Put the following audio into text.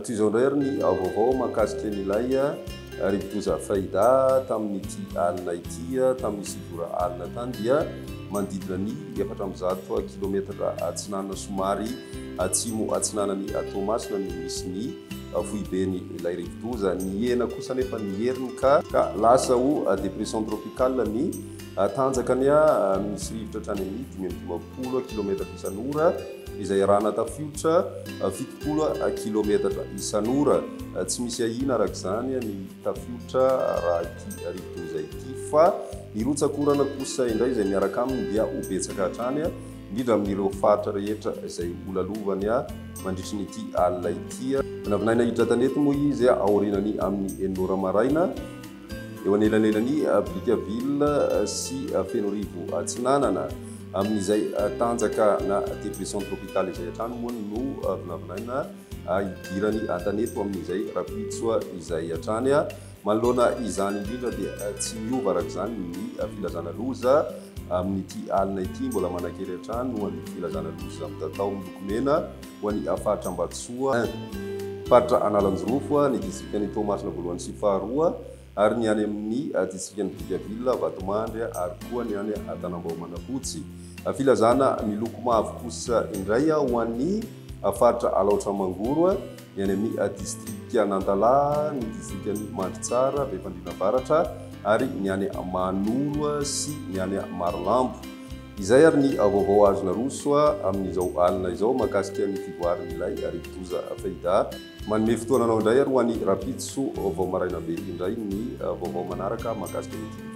Toy izao indray ary ny vaovao mahakasika an'ilay rivodoza Faida tamin'ity alina ity. Tamin'ny 9 ora alina tany dia manodidina ny 104 kilometatra atsinanana somary atsimo atsinanan'i Toamasina no misy ny foibeny ilay rivodoza. Nihena kosa anefa ny heriny ka ka lasa ho dépression tropicale ny tanjakany, misy rivotra hatrany amin'ny 55 kilometatra isan'ora izay arahana tafiotra 70 kilometatra isan'ora. Tsy misy ahiana araka izany ny tafiotra raha ity rivodoza ity, fa ny rotsak'orana kosa indray izay miaraka aminy dia ho betsaka hatrany, indrindra amin'ireo faritra rehetra izay holalovany mandritry ny ity alina ity. Vinavinaina hiditra an-tanety moa izy aorianany amin'ny 6 ora maraina, eo anelanelan'i Brickaville sy Fenoarivo Atsinanana. Amin'izay tanjaka na dépression tropicale izay hatrany moa no vinavinaina hidirany an-tanety ho amin'izay rahampitso izay hatrany. Manoloana izany indrindra dia tsy miova araka izany ny filazana loza amin'ity alina ity. Mbola manan-kery hatrany ho an'ny filazana loza mitatao miloko mena ho an'ny faritra Ambatosoa, faritra Analanjirofo, ny distrikan'i Toamasina voalohany sy faharoa ary ny any amin'ny distrikan'i Brickaville, Vatomandry ary koa ny any Tanambao Manafotsy. Filazana miloko mavo kosa indray ho an'ny faritra Alaotra Mangoro, ny any amin'ny distrikan'Antalaha, ny distrikan'i Mandritsara, Befandriana Avaratra ary ny any Mahanoro sy ny any Marolambo. Izay ary ny vaovao azo naroso amin'izao alina izao mahakasika ny fivoaran'ilay rivodoza Faida. Manome fotoana anao indray ary ho an'ny rahampitso vao maraina be indray ny vaovao manaraka mahakasika an'ity.